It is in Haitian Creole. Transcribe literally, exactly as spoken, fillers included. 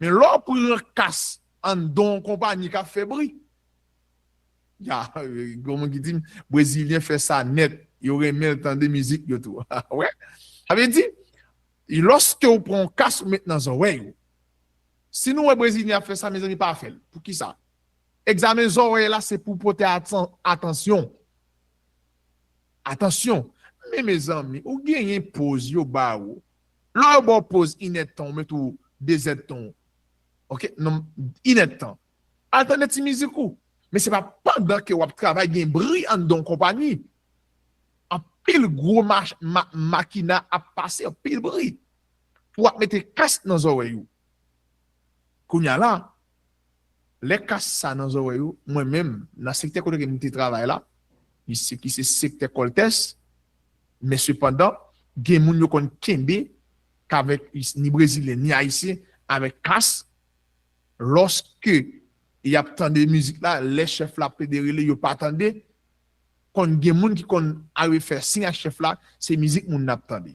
Men lè w pran kas anndan yon konpayi k ap fè bri, ya, gen moun ki di m, Brezilyen fè sa nèt, yo renmen l tande mizik yo tou. Wè, sa vle di, lòske w pran yon kas ou met nan zòrèy ou, si nou wè Brezilyen ap fè sa, mezanmi, pa fè l. Poukisa? Egzamen zòrèy la se pou pote atan- atansyon. Atansyon. Men mezanmi, ou genyen poz yo ba ou. Lè yo ba w poz inèdtan, ou met ou dezèdtan. Ok? Non, inèdtan. Al tande ti mizik ou. Men se pa pandan ke w ap travay gen bri anndan yon konpayi. Anpil gwo mach- ma- makina ap pase, anpil bri. Pou w ap mete kas nan zòrèy ou. Kounye a la, lè kas sa nan zòrèy ou, mwen menm, nan sektè kote ke m te travay la, ki se, ki se sektè Coltes, men sepandan, gen moun yo konn kenbe, k avèk, ni brezilyen, ni ayisyen, avèk kas, lòske y ap tande mizik la, lè chèf la ap plede rele, yo pa tande, konn gen moun ki konn arive fè siy a chèf la, se mizik moun nan ap tande.